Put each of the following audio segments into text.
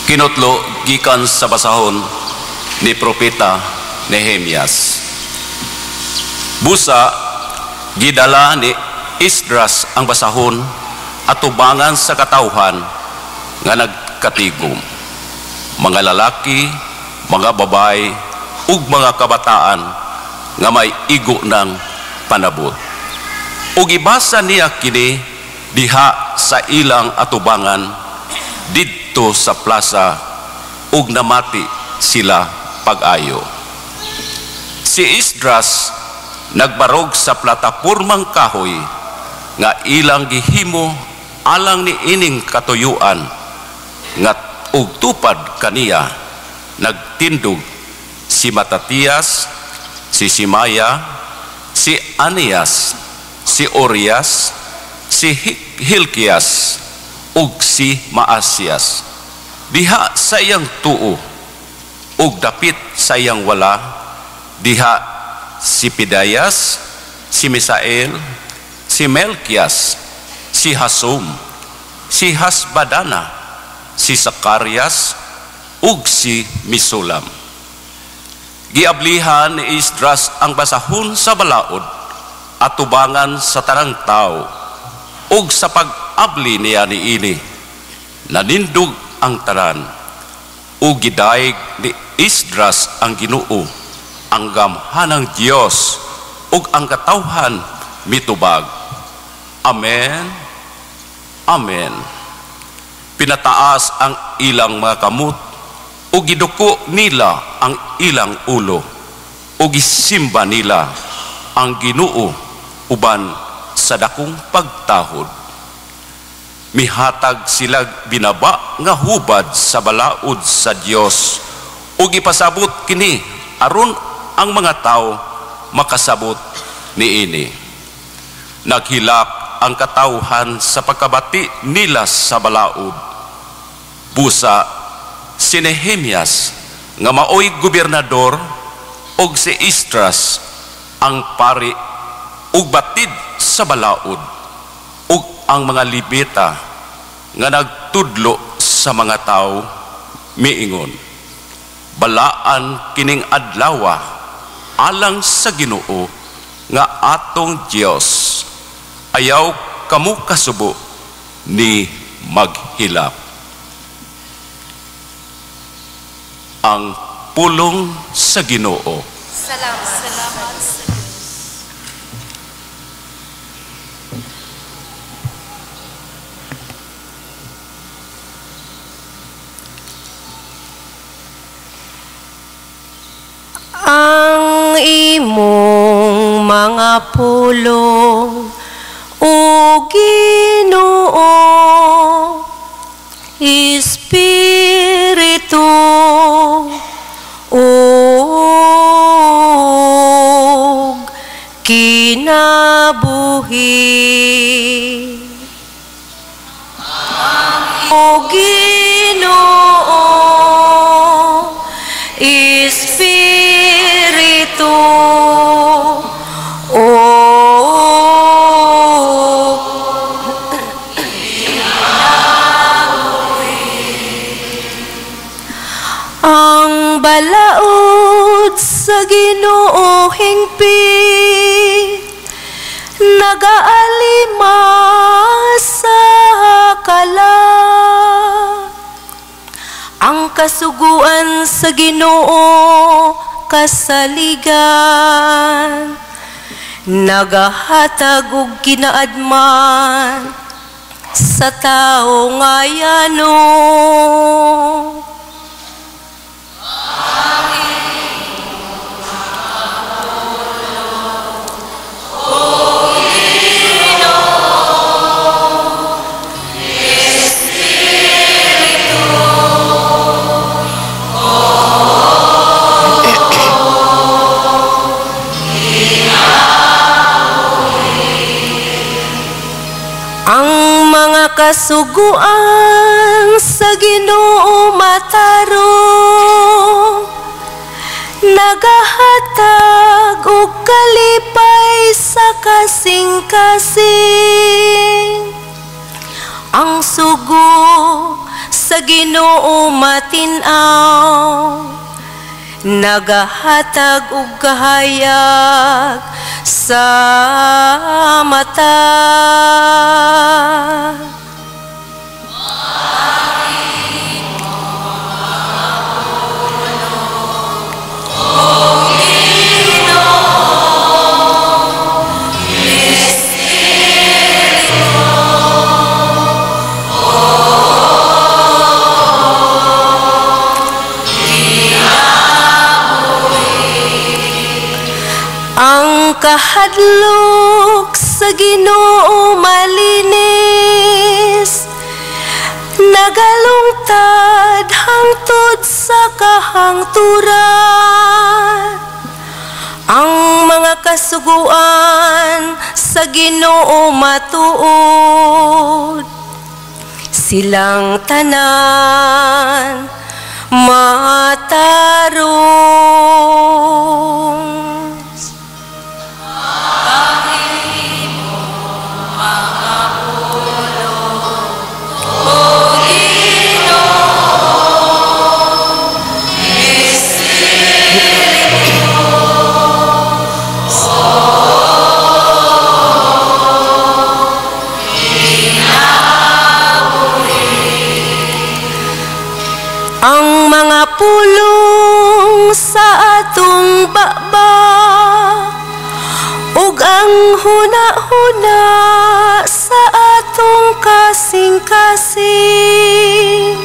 Kinutlo gikan sa basahon ni Propeta Nehemias. Busa gidala ni Esdras ang basahon atubangan sa katawhan nga nagkatigom, mga lalaki, mga babae ug mga kabataan nga may igo ng panabot. Ug ibasa niya kini diha sa ilang atubangan didto sa plaza ug namati sila pag-ayo. Si Esdras nagbarog sa platapormang kahoy nga ilang gihimo alang ni ining katuyuan nga ug tupad kaniya nagtindog si Matatias, si Simaya, si Anias, si Orias, si Hilkias ug si Maasias. Diha sa iyang tuo ug dapit sa iyang wala diha si Pidayas, si Misael, si Melkias, si Hasum, si Hasbadana, si Sakarias ug si Misulam. Giablihan ni Esdras ang basahon sa balaod atubangan sa tanang tao ug sa pag-abli niya niini nanindog ang tanan ug gidayeg ni Esdras ang Ginoo, ang gamhanang Dios, ug ang katawhan mitubag, "Amen, Amen." Pinataas ang ilang mga kamot ug giduko nila ang ilang ulo ug gisimba nila ang Ginoo uban sa dakong pagtahod. Mihatag sila binaba nga hubad sa balaod sa Dios ug ipasabot kini aron ang mga tawo makasabot niini. Naghilak ang katawhan sa pagkabati nila sa balaod. Busa si Nehemias nga maoy gobernador ug si Esdras ang pari ug batid sa balaod ug ang mga Levita nga nagtudlo sa mga tawo miingon, "Balaan kining adlawa alang sa Ginoo nga atong Dios. Ayaw kamo kasubo ni maghilak." Ang pulong sa Ginoo. Salamat. Salamat sa Diyos. Ang imong mga pulong, O Ginoo, Espiritu ug kinabuhi. O Ginoo, Espiritu ug ang balaod sa Ginoo hingpit, nagaalima sa kala. Ang kasuguan sa Ginoo kasaligan, nagahatag og kinaadman sa tawo nga yano. Ang mga kasuguan sa Ginoo matarong, nagahatag og kalipay sa kasing-kasing. Ang sugo sa Ginoo Ginoo matin-aw, nagahatag og kahayag sa mata. Ang kahadlok sa Ginoo malinis, nagalungtad hangtod sa kahangturan. Ang mga kasuguan sa Ginoo matuod, silang tanan matarong. Ang mga pulong sa atong baba ug ang huna-huna sa atong kasing-kasing,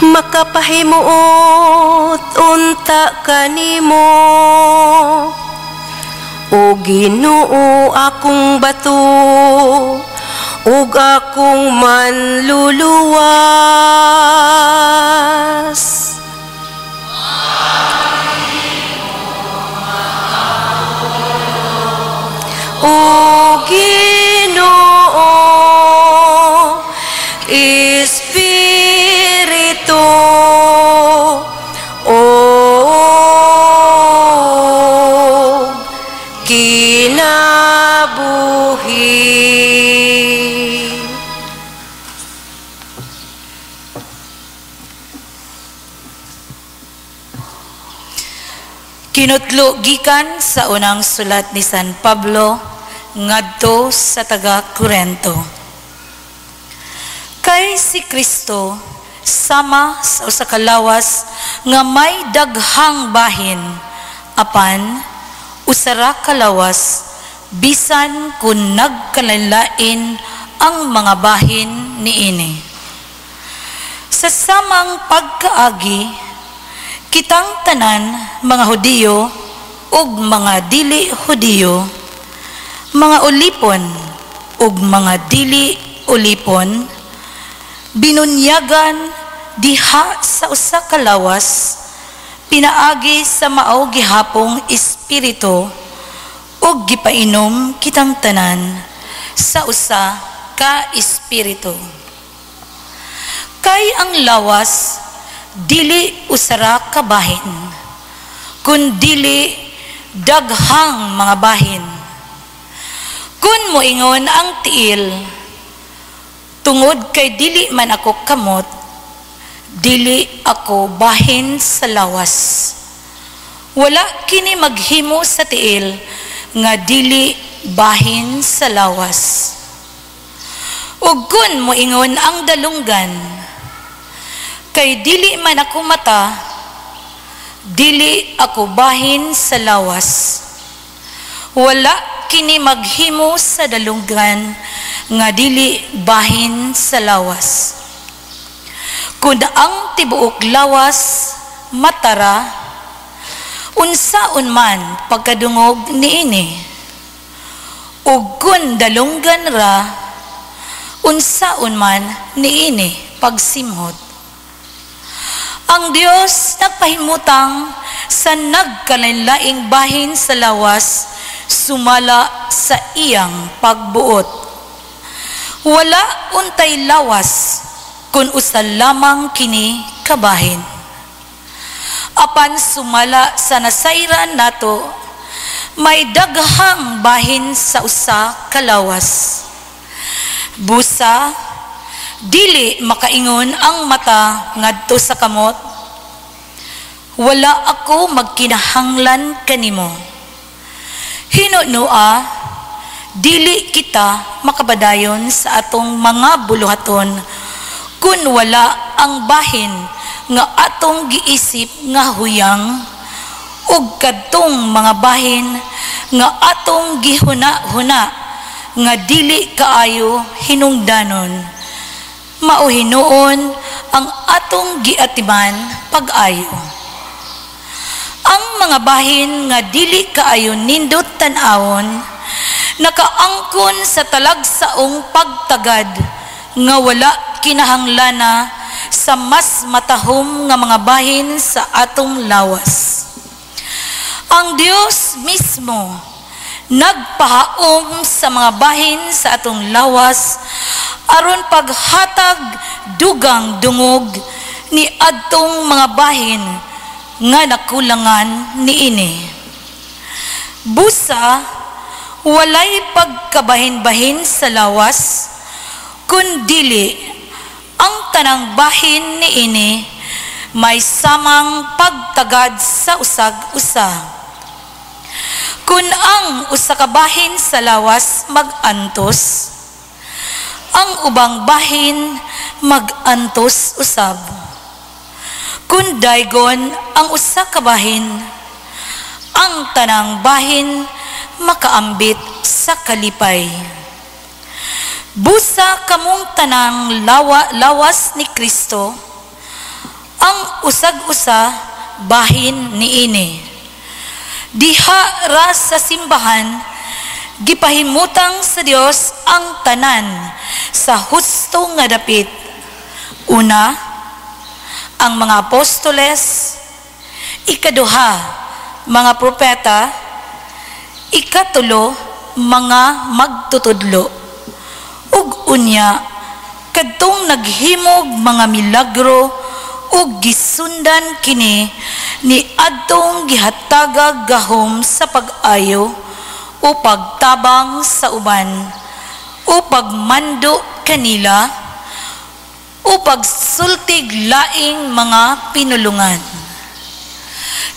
makapahimuot unta kanimo, o Ginoo akong bato ug akong manluluwas. O Ginoo, Espiritu og kinabuhi. Kinutlo gikan sa unang sulat ni San Pablo ngadto sa taga Korento. Kay si Kristo sama sa usa ka lawas nga may daghang bahin, apan usa ra ka lawas, bisan kun nagkalain ang mga bahin niini. Sa samang pagkaagi, kitang tanan mga Hudiyo ug mga dili Hudiyo, mga ulipon ug mga dili ulipon, binunyagan diha sa usa ka lawas, pinaagi sa mao gihapong espiritu, ug gipainom kitang tanan sa usa ka espiritu. Kay ang lawas dili usara ka bahin, kun dili daghang mga bahin. Kun moingon ang tiil, tungod kay dili man ako kamot, dili ako bahin sa lawas. Wala kini maghimo sa tiil nga dili bahin sa lawas. Ug kun moingon ang dalunggan, kay dili man ako mata, dili ako bahin sa lawas. Wala kini maghimo sa dalunggan nga dili bahin sa lawas. Kun ang tibuok lawas matara, unsaon man pagkadungog niini? Ug kun dalunggan ra, unsaon man niini pagsimhot? Ang Dios nagpahimutang sa nagkalain-laing bahin sa lawas sumala sa iyang pagbuot. Wala untay lawas kun usa lamang kini kabahin. Apan sumala sa nasayran nato, may daghang bahin sa usa ka lawas. Busa, Dili makaingon ang mata ngadto sa kamot, "Wala ako magkinahanglan kanimo." Hinunua, dili kita makapadayon sa atong mga buluhaton kun wala ang bahin nga atong giisip nga huyang ug kadtong mga bahin nga atong gihuna-huna nga dili kaayo hinungdanon. Mao hinuon ang atong giatiman pag-ayo. Ang mga bahin nga dili kaayo nindot tan-awon nakaangkon sa talagsaong pagtagad nga wala kinahanglana sa mas matahom nga mga bahin sa atong lawas. Ang Dios mismo nagpahaom sa mga bahin sa atong lawas aron paghatag dugang dungog ni adtong mga bahin nga nakulangan niini. Busa walay pagkabahin-bahin sa lawas, kundili ang tanang bahin niini may samang pagtagad sa usag-usa. Kun ang usa ka bahin sa lawas magantos, ang ubang bahin magantos usab. Kun daygon ang usa ka bahin, ang tanang bahin makaambit sa kalipay. Busa kamong tanang lawas ni Kristo, ang usag-usa bahin niini. Diha ra sa simbahan, gipahimutang sa Dios ang tanan sa husto nga dapit. Una, ang mga apostoles, ikaduha, mga propeta, ikatulo, mga magtutudlo, ug unya, kadtong naghimog mga milagro ug gisundan kini ni adtong gihatagag gahom sa pag-ayo o pagtabang sa uban o pagmando kanila o pagsultig laing mga pinulungan.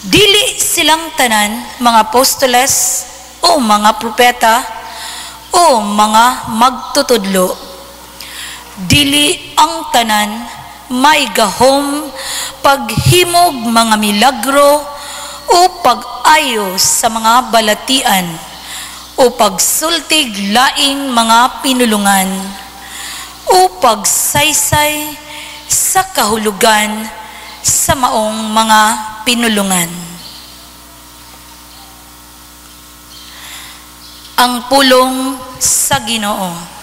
Dili silang tanan mga apostoles o mga propeta o mga magtutudlo. Dili ang tanan may gahom paghimog mga milagro o pag-ayo sa mga balatian o pagsultig laing mga pinulungan o pagsaysay sa kahulugan sa maong mga pinulungan. Ang pulong sa Ginoo.